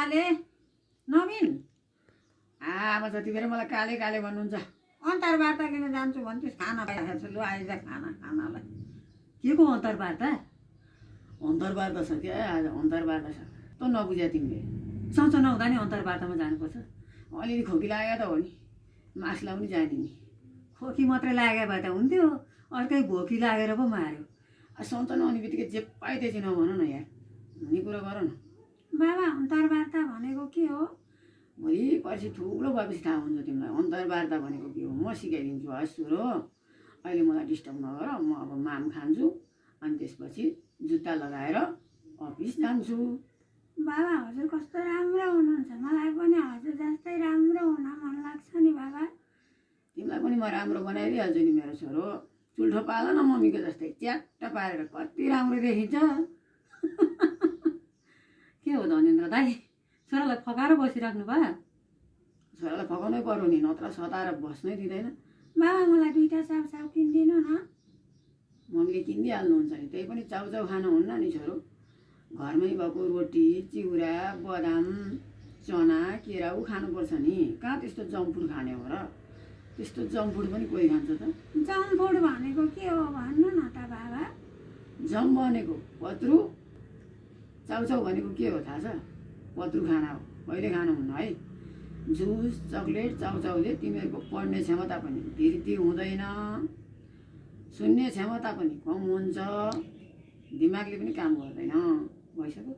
काले नवीन आमा जति बेला मलाई काले काले भन्नुहुन्छ। अन्तर्वार्ता लिन जान्छु भन्थ्योस् खाना पाइरहेको छु लु आइज खानालाई के को अन्तर्वार्ता? अन्तर्वार्ता छ क्या आज अन्तर्वार्ता छ। त नबुझ्या तिमीले सोच नहुँदा नि अन्तर्वार्तामा जानुपर्छ। अलिअलि खोकी लागेको त हो नि, मास लाउनु जाने नि। खोकी मात्रै लागेको भए त हुन्थ्यो, अर्कै भोकी लागेर पो मार्यो। सन्च नहुने बित्तिकै जे पाइ त्यसै नभन न यार, हुने कुरा गर न। बाबा अन्तर्वार्ता भनेको के हो? भोलि पर्सि ठुलो भएपछि थाहा हुन्छ तिमीलाई अन्तर्वार्ता भनेको के हो। म सिकाइदिन्छु हस् सुरो। अहिले मलाई डिस्टर्ब नगर, म अब माम खान्छु अनि त्यसपछि जुत्ता लगाएर अफिस जान्छु। बाबा हजुर कस्तो राम्रो हुनुहुन्छ, मलाई पनि हजुर जस्तै राम्रो हुन मन लाग्छ नि बाबा। तिमीलाई पनि म राम्रो बनाइदिइहाल्छु नि मेरो छोरो। चुल्ठो पाल न मम्मीको जस्तै च्याट्ट पारेर, कति राम्रो देखिन्छ। के हो धनेन्द्र दाई, छोरालाई फकाएर बसिराख्नु भयो? छोरालाई फकाउनै पर्यो नि, नत्र सताएर बस्नै दिँदैन। बाबा मलाई 2टा चाउचाउ किनिदिनु न। मम्मीले किनिदिइहाल्नुहुन्छ नि, त्यही पनि चाउचाउ खानुहुन्न नि छोरो। घरमै भएको रोटी चिउरा बदाम चना केराउ खानुपर्छ नि। कहाँ त्यस्तो जङ्क फुड खाने हो र? त्यस्तो जङ्क फुड पनि कोही खान्छ त? जङ्क फुड भनेको के हो भन्नु न त बाबा। जम भनेको पत्रु, चाउचाउ भनेको के हो थाहा छ? पत्रु खाना हो, कहिले खानुहुन्न है। जुस चक्लेट चाउचाउले तिमीहरूको पढ्ने क्षमता पनि वृद्धि हुँदैन, सुन्ने क्षमता पनि कम हुन्छ, दिमागले पनि काम गर्दैन। भइसक्यो।